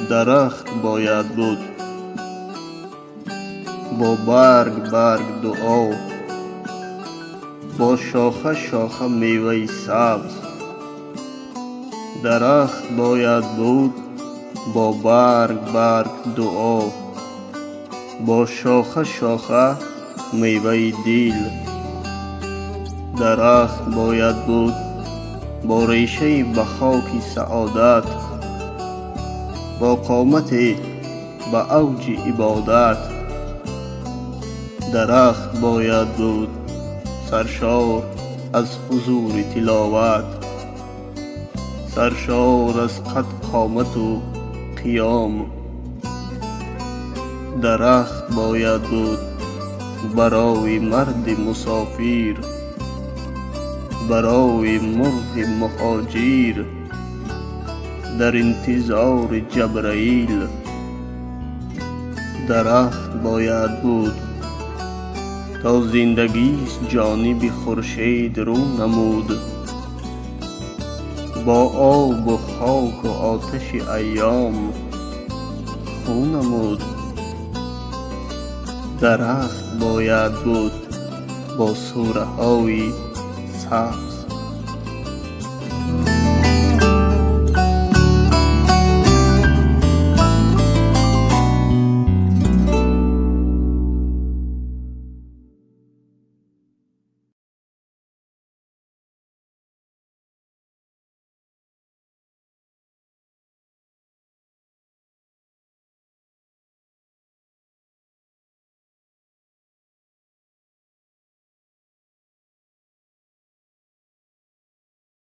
Дарахт бояд буд бо барг барг дуо, бо шоха шоха меваи сабз. Дарахт бояд буд бо барг барг дуо, бо шоха шоха меваи дил. Дарахт бояд буд бо решае ба хоки саодат, бо қомате ба авҷи ибодат. Дарахт бояд буд саршор аз ҳузури тиловат, саршор аз қад қомату қиём. Дарахт бояд буд барои марди мусофир, барои мурғи муҳоҷир дар интизори Ҷабраил. Дарахт бояд буд то зиндагист ҷониби хуршед рӯ намуд, бо обу хоку оташи айём хӯ намуд. Дарахт бояд буд бо сураҳои сабз.